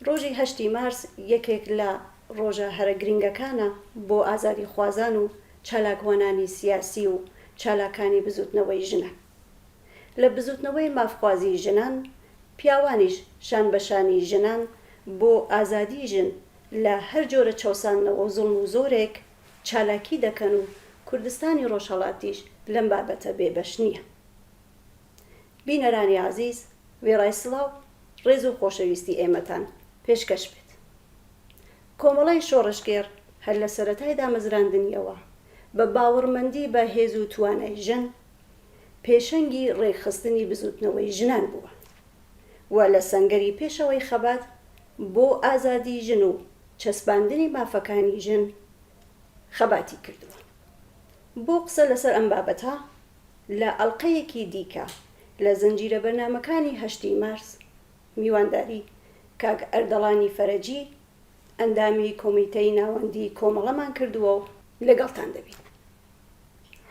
ڕۆژی هەشتی مارس یەکێک لە ڕۆژە هەرە گرنگەکانە بۆ ئازادیخوازان و چالاکوانانی سیاسی و چالاکانی بزوتنەوەی ژنان. لە بزوتنەوەی مافخوازی ژنان، پیاوانیش شان بە شانی ژنان بۆ ئازادی ژن لە هەر جۆرە چەوساندنەوە و زوڵم و زۆرێک چالاکی دەکەن و کوردستانی ڕۆژهەڵاتیش لەم بابەتە بێ بەش نییە. بینەرانی ئازیز وێڕای سڵاو، ڕێز و خۆشەویستی ئێمەتان پێشکەش بێت. کۆمەڵەی شۆڕشگێڕ هەر لە سەرەتای دامەزراندنیەوە بە باوەڕمەندی بە هێز و توانای ژن، پێشەنگی ڕێکخستنی بزووتنەوەی ژنان بووە و لە سەنگەری پێشەوەی خەبات بۆ ئازادی ژن و چەسپاندنی مافەکانی ژن خەباتی کردووە. بۆ قسە لەسەر ئەم بابەتە لە ئەڵقەیەکی دیکە لە زنجیرە بەرنامەکانی هەشتی مارس میوانداری کاک ئەردەڵانی فەرەجی ئەندامی کۆمیتەی ناوەندی کۆمەڵەمان کردووە و لەگەڵتان دەبین.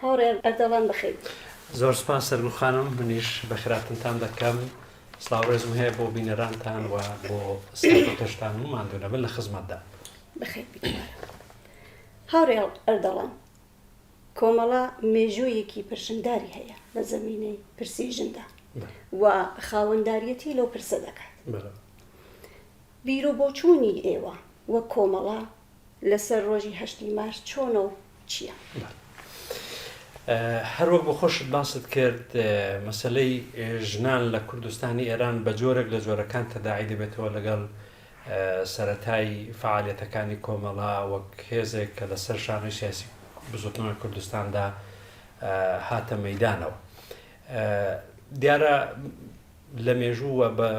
هاوڕێ ئەردەڵان بەخێر بێی. زۆر سپاس سەرگوڵ خانم، منیش بەخێرهاتنتان دەکەم، سڵاو ڕێزم هەیە بۆ بینەرانتان و بۆ ستافەکەشتان و ماندوو نەبن لە خزمەتدام. بەخێر بێی دووبارە. هاوڕێ ئەردەڵان، کۆمەڵە مێژوویەکی پرشنگداری هەیە لە زەمینەی پرسی ژندا و خاوەنداریەتی لەو پرسە دەکات. بیروبۆچوونی ئێوە وەک کۆمەڵە لەسەر ڕۆژی هەشتی مارس چۆنە و چییە؟ هەر وەک بۆ خۆشت باست کرد مەسەلەی ژنان لە کوردستانی ئێران بە جۆرێک لە جۆرەکان تەداعی دەبێتەوە لەگەڵ سەرەتای فەعالیەتەکانی کۆمەڵە وەک هێزێک کە لەسەر شانۆی سیاسی بزوتنەوەی کوردستاندا هاتە مەیدانەوە. دیارە لە مێژوو و بە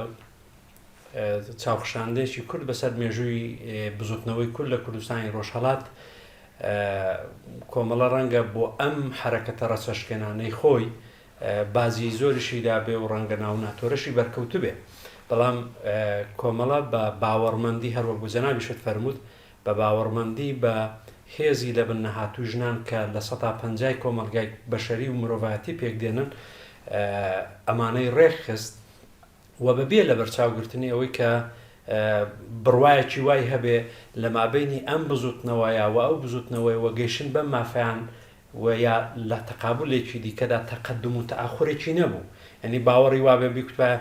چاوخشاندنێکی کورت بەسەر مێژووی بزوتنەوەی کورد لە کوردستانی ڕۆژهەڵات کۆمەڵە ڕەنگە بۆ ئەم حەرەکەتە ڕەچەشکێنانەی خۆی باجی زۆریشی دابێ و ڕەنگە ناو ناتۆرەشی بەرکەوتبێ بەڵام کۆمەڵە بە باوەڕمەندی هەروەک بۆ جەنابیشت فەرمووت بە باوەڕمەندی بە هێزی لەبن نەهاتووی ژنان کە 50%ی کۆمەڵگای بەشەری و مرۆڤایەتی پێکدێنن ئەمانەی ڕێکخست و بەبێ لەبەرچاوگرتنی ئەوەی کە بڕوایەکی وای هەبێ لە مابەینی ئەم بزوتنەوەیە و ئەو بزوتنەوەی و گەیشتن بەم مافەیان و یا لە تەقابولێکی دیکەدا تەقەدوم و تەئەخورێکی نەبوو یانی باوەڕی وابێ بیکوتایە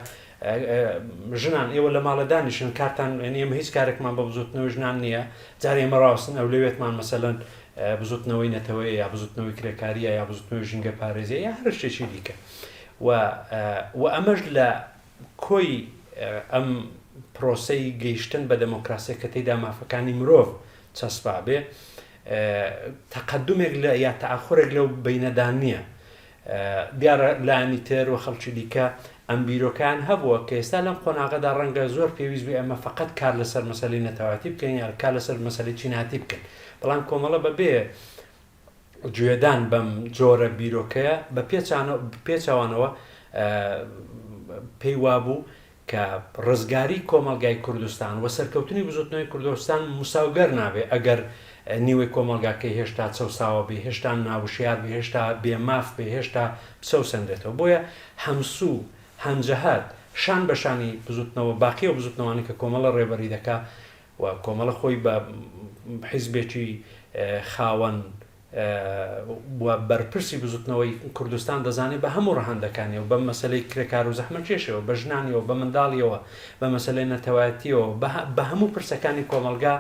ژنان ئێوە لە ماڵە دانیشن کارتان یانی ئێمە هیچ کارێکمان بە بزوتنەوەی ژنان نییە جارێ ئێمە ڕاوەستن ئەولەویەتمان مەسەلەن بزوتنەوەی نەتەوەیە یا بزوتنەوەی کرێکاریە یا بزوتنەوەی ژینگە پارێزیە یا هەر شتێکی دیکە و و ئەمەش لە کۆی ئەم پرۆسەی گەیشتن بە دێمۆکراسیە کە تێیدا مافەکانی مرۆڤ چەسپابێ تەقەدومێک لە یا تەئەخورێک لەو بەینەدا نییە. دیارە لایەنی تر و خەڵکی دیکە ئەم بیرۆکەیان هەبووە کە ئێستا لەم قۆناغەدا ڕەنگە زۆر پێویست بێ ئێمە فەقەت کار لەسەر مەسەلەی نەتەوایەتی بکەین یا کار لەسەر مەسەلەی چینایەتی بکەین بەڵام کۆمەڵە بەبێ گوێدان بەم جۆرە بیرۆکەیە بە پێچەوانەوە پێی وابوو کە ڕزگاری کۆمەڵگای کوردستان و سەرکەوتنی بزوتنەوەی کوردستان مساوگەر نابێ ئەگەر نیوەی کۆمەڵگاکەی هێشتا چەوساوە بێ، هێشتا ناوشیار بێ، هێشتا بێ ماف بێ، هێشتا بچەوسێنرێتەوە. بۆیە هەمسوو، هەمجەهات، شان بە شانی بزوتنەوە باقی ئەو بزوتنەوانەی کە کۆمەڵە ڕێبەری دەکا و کۆمەڵە خۆی بە حیزبێکی خاوەن و بەرپرسی بزوتنەوەی کوردستان دەزانێت بە هەموو ڕەهەندەکانیەوە بە مەسەلەی کرێکار و زەحمەتکێشەوە بە ژنانیەوە بە منداڵیەوە بە مەسەلەی نەتەوایەتیەوە بە هەموو پرسەکانی کۆمەڵگا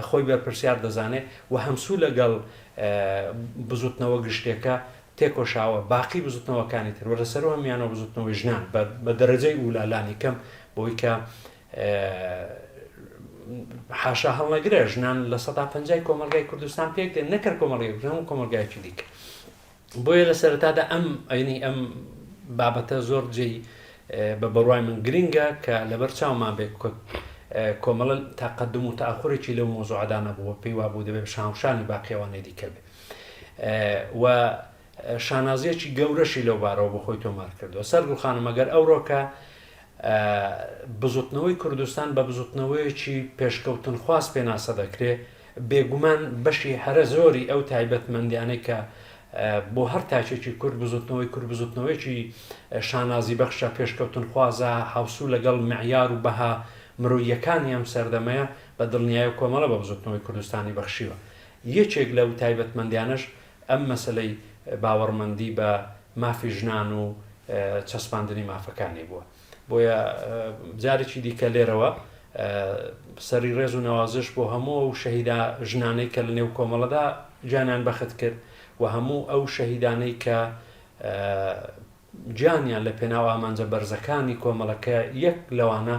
خۆی بەرپرسیار دەزانێت و هەمسوو لەگەڵ بزوتنەوە گشتیەکە تێکۆشاوە باقی بزوتنەوەکانی تر و لەسەرو هەمیانەوە بزوتنەوەی ژنان بە دەرەجەی ئولا لانی کەم بۆی کە حاشا هەڵنەگرە ژنان 50%ی کۆمەڵگای کوردستان پێک دێن نەکرد کۆمەڵگای کوردستان هەموو کۆمەڵگایەکی دیکە بۆیە لە سەرەتادا ئەم ئەینی ئەم بابەتە زۆر جێی بە بڕوای من گرنگە کە لەبەر چاومان بێت کۆمەڵە تەقدم و تاخورێکی لەو مۆزوعدا نەبووە پێی وابوو دەبێت شانشانی باقیەوانەی دیکە بێ و شانازیەکی گەورەشی لەو بارەوە بۆ خۆی تۆمار کردووە. سەرگوڵ خانم ئەگەر ئەوڕۆکە بزوتنەوەی کوردستان بە بزوتنەوەیەکی پێشکەوتنخواز پێناسە دەکرێ، بێگومان بەشی هەرە زۆری ئەو تایبەتمەندیانەی کە بۆ هەر تاکێکی کورد بزوتنەوەی کورد بزوتنەوەیەکی شانازی بەخشە، پێشکەوتنخوازە، هاوسوو لەگەڵ معیار و بەها مرۆییەکانی ئەم سەردەمەیە بە دڵنیایەوە کۆمەڵە بە بزوتنەوەی کوردستانی بەخشیوە. یەکێک لەو تایبەتمەندیانەش ئەم مەسەلەی باوەڕمەندی بە مافی ژنان و چەسپاندنی مافەکانی بووە. بۆیە جارێکی دیکە لێرەوە سەری ڕێز و نەوازش بۆ هەموو ئەو شەهیدە ژنانەی کە لە نێو کۆمەڵەدا گیانیان بەخت کرد و هەموو ئەو شەهیدانەی کە گیانیان لە پێناو ئامانجە بەرزەکانی کۆمەڵە کە یەک لەوانە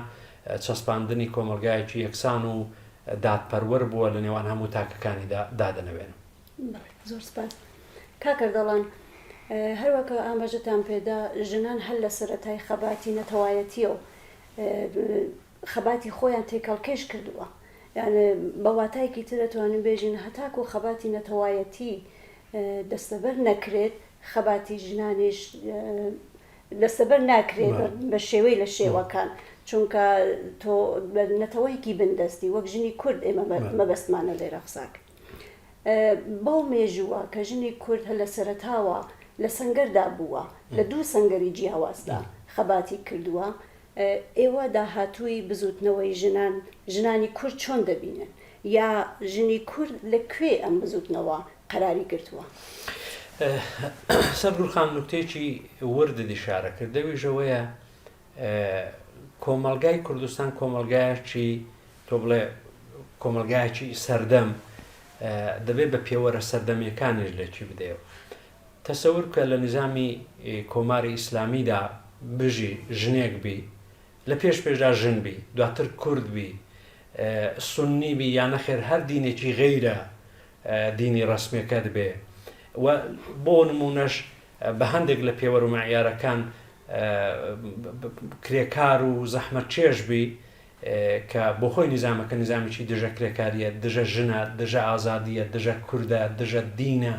چەسپاندنی کۆمەڵگایەکی یەکسان و دادپەروەر بووە لە نێوان هەموو تاکەکانیدا دادەنەوێنم. بەڵێ زۆر سپاس کاک ئەردەڵان. هەروا کە ئاماژەتان پێدا ژنان هەر لە سەرەتای خەباتی نەتەوایەتیەوە خەباتی خۆیان تێکەڵکێش کردووە. یان بە واتایەکی تر ئەتوانین بێژین هەتاکوو خەباتی نەتەوایەتی دەستەبەر نەکرێت خەباتی ژنانیش دەستەبەر ناکرێت بە شێوەی لە شێوەکان چونکە تۆ نەتەوەیەکی بندەستی وەک ژنی کورد ئێمە مەبەستمانە لێرە قساکەین بەو مێژووە کە ژنی کورد هەر لە سەرەتاوە لە سەنگەردا بووە لە دوو سەنگەری جیاوازدا خەباتی کردووە ئێوە داهاتووی بزووتنەوەی ژنان، ژنانی کورد چۆن دەبینن؟ یا ژنی کورد لە کوێی ئەم بزووتنەوە قەراری گرتووە؟ سەرگوڵ خان نوکتەیەکی وردت ئیشارە کرد ئەویش ئەوەیە کۆمەڵگای کوردستان کۆمەڵگایەکی تۆ بڵێ کۆمەڵگایەکی سەردەم دەبێت بە پێوەرە سەردەمیەکانیش لێکی بدەیەوە تەسەور بکە لە نیزامی کۆماری ئیسلامیدا بژی، ژنێک بی، لە پێش پێشدا ژن بی، دواتر کورد بی، سوننی بی یا نەخێر هەر دینێکی غەیرە دینی ڕەسمیەکەت بێ و بۆ نموونەش بە هەندێک لە پێوەر و مەعیارەکان کرێکار و زەحمەتکێش بی، کە بۆخۆی نیزامەکە نیزامێکی دژە کرێکاریە، دژە ژنە، دژە ئازادیە، دژە کوردە، دژە دینە.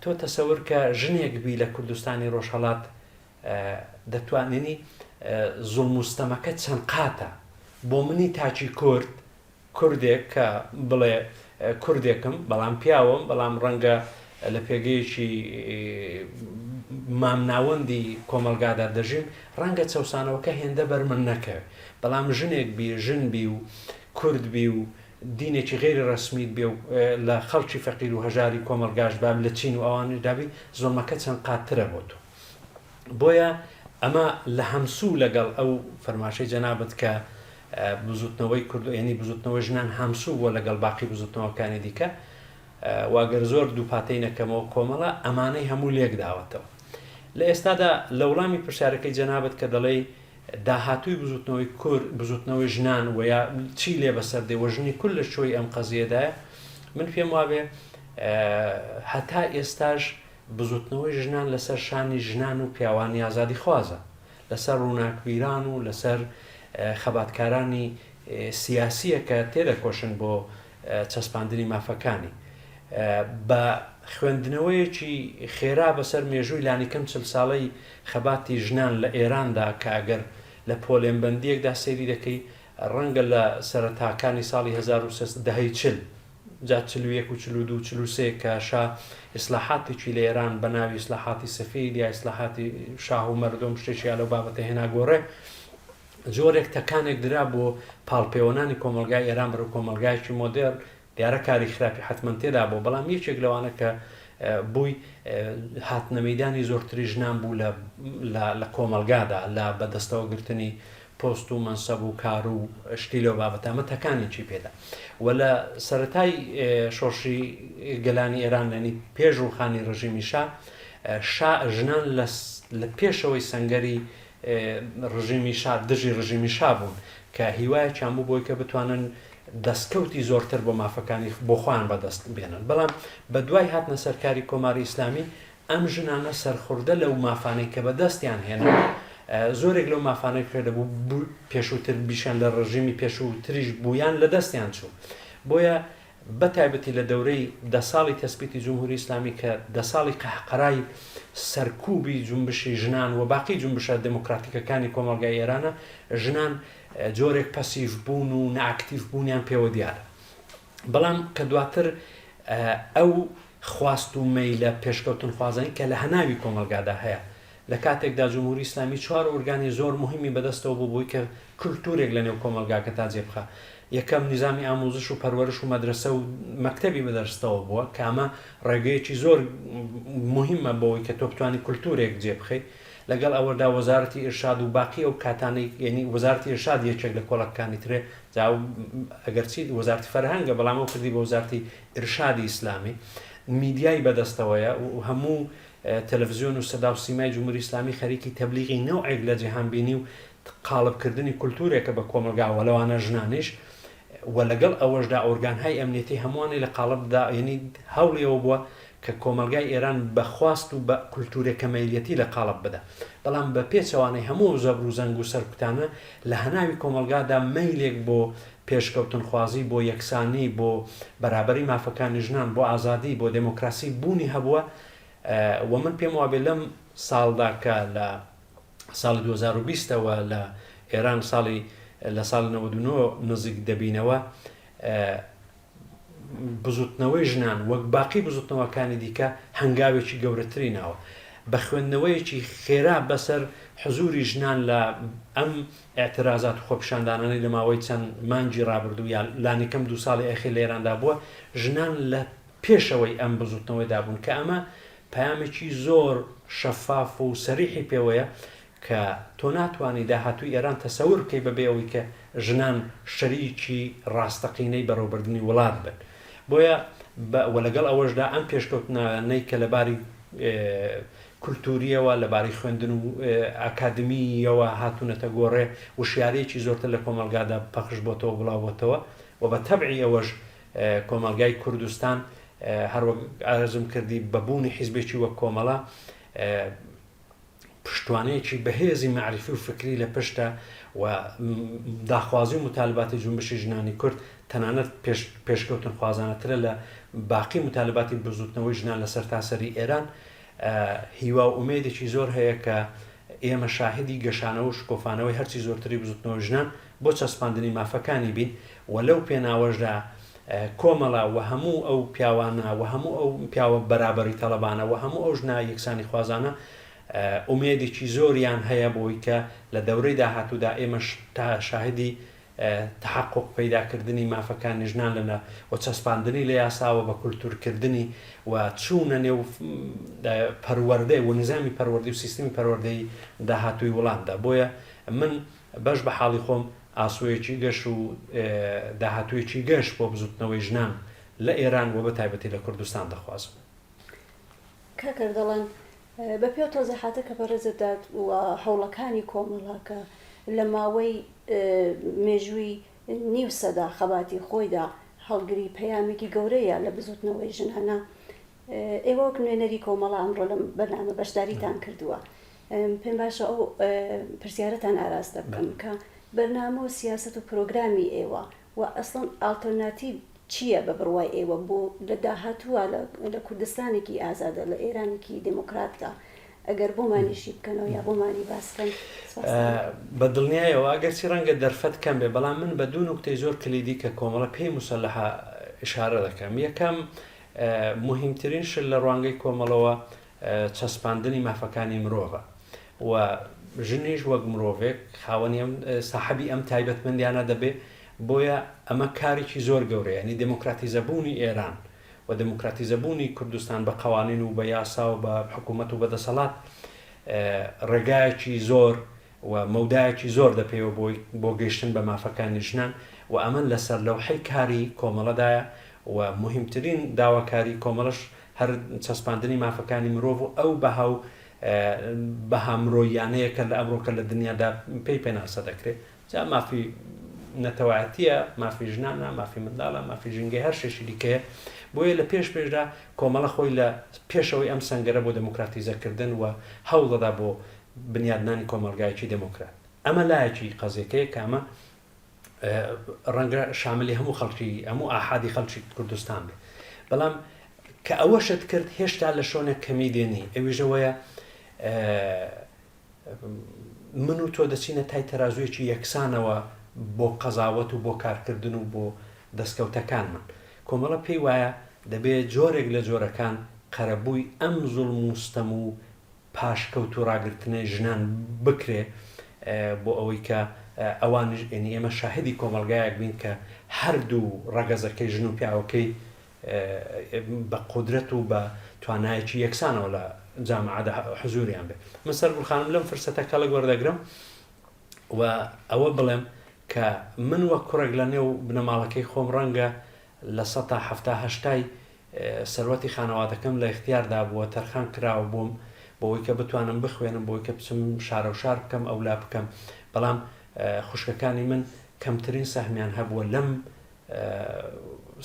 تۆ تەسەور کە ژنێک بی لە کوردستانی ڕۆژهەڵات دەتوانینی زوڵم و ستەمەکە چەند قاتە. بۆ منی تاکی کورد کوردێک کە بڵێ کوردێکم بەڵام پیاوم بەڵام ڕەنگە لە پێگەیەکی مامناوەندی کۆمەڵگادا دەژیم ڕەنگە چەوسانەوەکە هێندە بەر من نەکەوێ بەڵام ژنێک بی ژن بی و کورد بی و دینێکی غەیری ڕەسمیت بێ و لە خەڵکی فەقیر و هەژاری کۆمەڵگاش با لە چین و ئەوانیشدا بی زوڵمەکە چەند قاتترە بۆ تۆ. بۆیە ئەمە لە هەمسوو لەگەڵ ئەو فەرماشەی جەنابت کە بزوتنەوەی کورد یعنی بزوتنەوەی ژنان هەمسوو بووە لەگەڵ باقی بزوتنەوەکانی دیکە و ئەگەر زۆر دووپاتەی نەکەمەوە کۆمەڵە ئەمانەی هەموو لێک داوەتەوە لە ئێستادا لە وڵامی پرسیارەکەی جەنابت کە دەڵێی داهاتووی بزوتنەوەی کورد بزوتنەوەی ژنان و یا چی لێ بەسەر دێ و ژنی کورد لە چۆی ئەم قەزیەدایە من پێم وابێ هەتا ئێستاش بزوتنەوەی ژنان لەسەر شانی ژنان و پیاوانی ئازادیخوازە، لەسەر ڕووناکبیران و لەسەر خەباتکارانی سیاسییە کە تێدەکۆشن بۆ چەسپاندنی مافەکانی. بە خوێندنەوەیەکی خێرا بەسەر مێژووی لانیکەم 40 ساڵەی خەباتی ژنان لە ئێراندا کە ئەگەر لە پۆلێنبەندییەکدا سەیری دەکەی ڕەنگە لە سەرەتاکانی ساڵی 1300 دەهەی 40 جا 41 و 42 و 43 کە شا ئیسلاحاتێکی لە ئێران بە ناوی ئیسلاحاتی سەفید یا ئیسلاحاتی شاه و مەردۆم شتێکی لەو بابەتە هێنا گۆڕێ جۆرێک تەکانێک درا بۆ پاڵپێوەنانی کۆمەڵگای ئێران بەرەو کۆمەڵگایەکی مۆدێرن دیارە کاری خراپی حەتمەن تێدا بوو بەڵام یەکێک لەوانە کە بووی هاتنە مەیدانی زۆرتری ژنان بوو لە کۆمەڵگادا لە بەدەستەوە گرتنی پۆست و مەنسەب و کار و شتی لەو بابەتە ئەمە تەکانێکی پێدا و لە سەرەتای شۆڕشی گەلانی ئێران لەنی پێش ڕووخانی ڕژیمی شا شا ژنان لە پێشەوەی سەنگەری ڕژیمی شا دژی ڕژیمی شا بوون کە هیوایەکیان بوو بۆی کە بتوانن دەستکەوتی زۆرتر بۆ مافەکانی بۆ خۆیان بەدەست بێنن بەڵام بە دوای هاتنە سەرکاری کۆماری ئیسلامی ئەم ژنانە سەرخوردە لەو مافانەی کە بەدەستیان هێنا زۆرێک لەو مافانەی کە دەبوو پێشووتر بیشیان لە ڕژیمی پێشووتریش بوویان لە دەستیان چوو بۆیە بە تایبەتی لە دەورەی دە ساڵی تەسبیتی جمهوری ئیسلامی کە دە ساڵی قەهقەرای سەرکوبی جونبشی ژنان و باقی جونبشە دێموکراتیکەکانی کۆمەڵگای ئێرانە ژنان جۆرێک پەسیڤ بوون و نائەکتیڤ بوونیان پێوە دیارە بەڵام کە دواتر ئەو خواست و مەیلە پێشکەوتنخوازانەی کە لە هەناوی کۆمەڵگادا هەیە. لە کاتێکدا جمهوری ئیسلامی چوار ئۆرگانی زۆر موهیمی بەدەستەوە بوو بۆی کە کولتوورێک لە نێو کۆمەڵگاکەتا جێ بخا. یەکەم نیزامی ئامووزش و پەروەرش و مەدرەسە و مەکتەبی بەدەرستەوە بووە کە ئەمە ڕێگەیەکی زۆر موهیمە بۆی کە تۆ بتوانی کولتوورێک جێ بخەی. لەگەڵ ئەوەدا وەزارەتی ئیرشاد و باقی ئەو کاتانەی یەنی وەزارەتی ئیرشاد یەکێک لە کۆڵەکەکانی ترێ جا ئەگەرچی وەزارەتی فەرهەنگە بەڵام ئەو کردی بە وەزارەتی ئیرشادی ئیسلامی میدیای بەدەستەوەیە و هەموو تەلەفزیۆن و سەدا و سیمای جمهوری ئیسلامی خەریکی تەبلیغی نەوعێک لە جیهانبینی و قاڵبکردنی کولتوورێکە بە کۆمەڵگا و لەوانە ژنانیش و لەگەڵ ئەوەشدا ئۆرگانهای ئەمنیەتی هەمووانی لە قاڵب دا یەنی هەوڵی ئەوە بووە کە کۆمەڵگای ئێران بە خواست و بە کولتوورێک کە مەیلیەتی لە قاڵب بدا بەڵام بە پێچەوانەی هەموو ئەو زەبر و زەنگ و سەرکوتانە لە هەناوی کۆمەڵگادا مەیلێک بۆ پێشکەوتنخوازی بۆ یەکسانی بۆ بەرابەری مافەکانی ژنان بۆ ئازادی بۆ دێمۆکراسی بوونی هەبووە و من پێم وابێ لەم ساڵدا کە لە ساڵی 2020 ەوە لە ئێران ساڵی لە ساڵی 99 نزیک دەبینەوە بزوتنەوەی ژنان وەک باقی بزوتنەوەکانی دیکە هەنگاوێکی گەورەتری ناوە. بە خوێندنەوەیەکی خێرا بەسەر حزوری ژنان لە ئەم ئیعترازات و خۆپیشاندانانەی لە ماوەی چەند مانگی ڕابردوو یا لانیکەم دوو ساڵی ئەخیر لە ئێراندا بووە، ژنان لە پێشەوەی ئەم بزوتنەوەیدا بوون کە ئەمە پەیامێکی زۆر شەفاف و سەریحی پێوەیە کە تۆ ناتوانی داهاتووی ئێران تەسەور بکەی بەبێ ئەوەی کە ژنان شەریکی ڕاستەقینەی بەڕێوەبردنی وڵات بن. بۆیە بە و لەگەڵ ئەوەشدا ئەم پێشکەوتنانەی کە لە باری کولتوورییەوە، لە باری خوێندن و ئاکادمییەوە هاتوونەتە گۆڕێ، وشیارییەکی زۆرتر لە کۆمەڵگادا پەخش بۆتەوە و بڵاو بۆتەوە و بە تەبعی ئەوەش کۆمەڵگای کوردستان هەروەک عەرزم کردی بە بوونی حیزبێکی وەک کۆمەڵە پشتوانەیەکی بەهێزی مەعریفی و فکری لە پشتە و داخوازی و متالباتی جونبشی ژنانی کورد تەنانەت پێش پێشکەوتنخوازانەترە لە باقی متالباتی بزوتنەوەی ژنان لە سەرتاسەری ئێران هیوا و ئومێدێکی زۆر هەیە کە ئێمە شاهدی گەشانەوە و شکۆفانەوەی هەرچی زۆرتری بزوتنەوەی ژنان بۆ چەسپاندنی مافەکانی بین و لەو پێناوەشدا کۆمەڵە و هەموو ئەو پیاوانە و هەموو ئەو پیاوە بەرابەری تەڵەبانە و هەموو ئەو ژنە یەکسانیخوازانە ئومێدێکی زۆریان هەیە بۆی کە لە دەورەی داهاتوودا ئێمەش تا شاهدی تحقق پەیداکردنی مافەکانی ژنان لە و چەسپاندنی لە یاساوە بە کولتوورکردنی و چوونە نێو پەروەردەی و نیزامی پەروەردەی و سیستمی پەروەردەی داهاتووی وڵاتدا بۆیە من بەش بە حاڵی خۆم ئاسۆیەکی گەش و داهاتوویەکی گەش بۆ بزووتنەوەی ژنان لە ئێران و بە تایبەتی لە کوردستان دەخوازم. کاک ئەردەڵان، بە پێی ئەو تەوزیحاتە کە بەڕێزت دات و هەوڵەکانی کۆمەڵە کە لە ماوەی مێژووی نیو سەدە خەباتی خۆیدا هەڵگری پەیامێکی گەورەیە لە بزووتنەوەی ژنانە، ئێوە وەک نوێنەری کۆمەڵە ئەمڕۆ لەم بەرنامە بەشداریتان کردووە. پێم باشە ئەو پرسیارەتان ئاراستە بکەم کە بەرنامە و سیاسەت و پرۆگرامی ئێوە و ئەسڵەن ئاڵتەرناتیڤ چییە بە بڕوای ئێوە بۆ لە داهاتووە لە کوردستانێکی ئازادە لە ئێرانێکی دێموکراتدا ئەگەر بۆمانی شی بکەنەوە یا بۆمانی باس بکەن سپاستان دەکەم. بە دڵنیایەوە ئەگەرچی ڕەنگە دەرفەت کەم بێ بەڵام من بە دوو نوکتەی زۆر کلیدی کە کۆمەڵە پێی موسەلەحە ئیشارە دەکەم یەکەم موهیمترین شت لە ڕوانگەی کۆمەڵەوە چەسپاندنی مافەکانی مرۆڤە و ژنیش وەک مرۆڤێک خاوەنی ئەم ساحەبی ئەم تایبەتمەندیانە دەبێ بۆیە ئەمە کارێکی زۆر گەورەیە یانی دێمۆکراتیزەبوونی ئێران و دێمۆکراتیزەبوونی کوردستان بە قەوانین و بە یاسا و بە حکوومەت و بە دەسەڵات ڕێگایەکی زۆر و مەودایەکی زۆر دەپێوە بۆی بۆ گەیشتن بە مافەکانی ژنان و ئەمە لە سەرلەوحەی کاری کۆمەڵەدایە و موهیمترین داواکاری کۆمەڵەش هەر چەسپاندنی مافەکانی مرۆڤ و ئەو بەها و بەها مرۆییانەیە کە لە ئەمڕۆکە لە دنیادا پێی پێناسە دەکرێت جا مافی نەتەوایەتیە، مافی ژنانە، مافی منداڵە، مافی ژینگەی هەر شتێکی دیکەیە. بۆیە لە پێش پێشدا کۆمەڵە خۆی لە پێشەوەی ئەم سەنگەرە بۆ دێموکراتیزەکردن و هەوڵدەدا بۆ بنیادنانی کۆمەڵگایەکی دێموکرات. ئەمە لایەکی قەزیەکەیە کە ئەمە ڕەنگە شاملی هەموو خەڵکی هەموو ئاحادی خەڵکی کوردستان بێ. بەڵام کە ئەوەشت کرد هێشتا لە شۆنێک کەمی دێنی ئەویش ئەوەیە من و تۆ دەچینە تای تەرازوویەکی یەکسانەوە بۆ قەزاوەت و بۆ کارکردن و بۆ دەستکەوتەکانمان. کۆمەڵە پێی وایە دەبێ جۆرێک لە جۆرەکان قەرەبووی ئەم زوڵم و ستەم و. پاشکەوت و ڕاگرتنەی ژنان بکرێ بۆ ئەوەی کە ئەوانیش یەنی ئێمە شاهدی کۆمەڵگایەک بین کە هەردوو ڕەگەزەکەی ژن و پیاوەکەی بە قودرەت و بە توانایەکی یەکسانەوە لە جامعەدا حزوریان بێ. من سەرگوڵ خانم لەم فرسەتە کەڵک وەردەگرم و ئەوە بڵێم کە من وەک کوڕێک لە نێو بنەماڵەکەی خۆم ڕەنگە لە سەتا حەفتا هەشتای سەروەتی خانەوادەکەم لە ئیختیاردا بووە تەرخان کراوە بۆم بۆوەی کە بتوانم بخوێنم بۆی کە بچم شارەوشار بکەم ئەولا بکەم بەڵام خوشکەکانی من کەمترین سەهمیان هەبووە لەم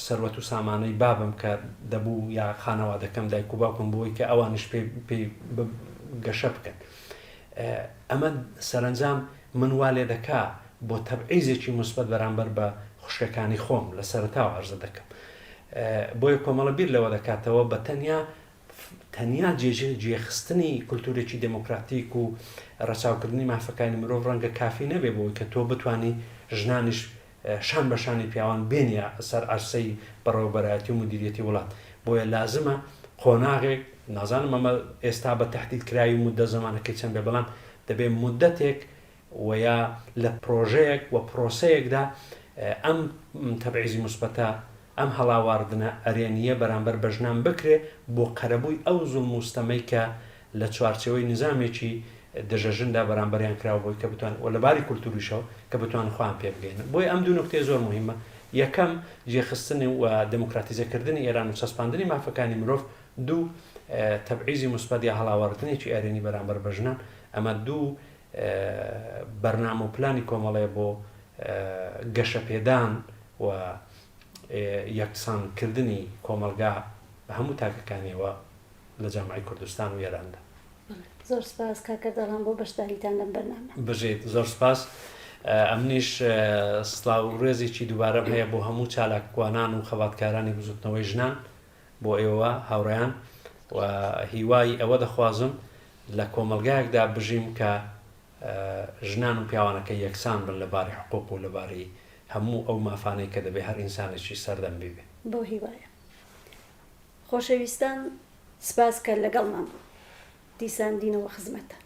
سەروەت و سامانەی بابم کە دەبوو یا خانەوادەکەم دایک و باوکم بۆی کە ئەوانیش پێی پێی گەشە بکەن ئەمە سەرەنجام من وا لێ دەکا بۆ تەبعیزێکی موسبەت بەرامبەر بە خوشکەکانی خۆم لە سەرەتاوە عەرزە دەکەم بۆیە کۆمەڵە بیر لەوە دەکاتەوە بە تەنیا تەنیا جێخستنی کولتوورێکی دێموکراتیک و ڕەچاوکردنی مافەکانی مرۆڤ ڕەنگە کافی نەبێ بۆی کە تۆ بتانی ژنانیش شان بە شانی پیاوان بێنیە سەر عەرسەی بەڕێوەبەرایەتی و مودیریەتی وڵات. بۆیە لازمە قۆناغێک، نازانم ئەمە ئێستا بە تەحدید کراوی موددە زەمانەکەی چەند بێ، بەڵام دەبێ موددەتێک و یا لە پرۆژەیەک و پرۆسەیەکدا ئەم تەبعیزی موسبەتە، ئەم هەڵاواردنە ئەرێنییە بەرامبەر بە ژنان بکرێ بۆ قەرەبووی ئەو زوڵم و ستەمەی کە لە چوارچێوەی نیزامێکی دژە ژندا بەرامبەریان کراوە بۆی کە بتوان و لە باری کولتوریشەوە کە بتوانن خۆیان پێ بگەیەنن. بۆیە ئەم دوو نوکتەیە زۆر موهیمە، یەکەم، جێخستن و دێموکراتیزەکردنی ئێران و چەسپاندنی مافەکانی مرۆڤ، دوو، تەبعیزی موسبەت یا هەڵاواردنێکی ئەرێنی بەرامبەر بە ژنان. ئەمە دوو بەرنامە و پلانی کۆمەڵەیە بۆ گەشەپێدان و یەکسانکردنی کۆمەڵگا بە هەموو تاکەکانیەوە. لە جامعەی کوردستان و ئێراندا. بەڵێ زۆر سپاس کاک ئەردەڵان بۆ بەشداریتان لەم بەرنامە. بژیت زۆر سپاس. ئەمنیش سڵاو و ڕێزێکی دووبارەم هەیە بۆ هەموو چالاکوانان و خەباتکارانی بزوتنەوەی ژنان، بۆ ئێوە هاوڕێیان و هیوای ئەوە دەخوازم لە کۆمەڵگایەکدا بژیم کە ژنان و پیاوانەکەی یەکسان بن لە باری حقوق و لە باری هەموو ئەو مافانەی کە دەبێ هەر ئینسانێکی سەردەم بیبێ. بەو هیوایە. خۆشەویستان سپاس کە لەگەڵمان بوون. دیسان دینەوە خزمەتتان.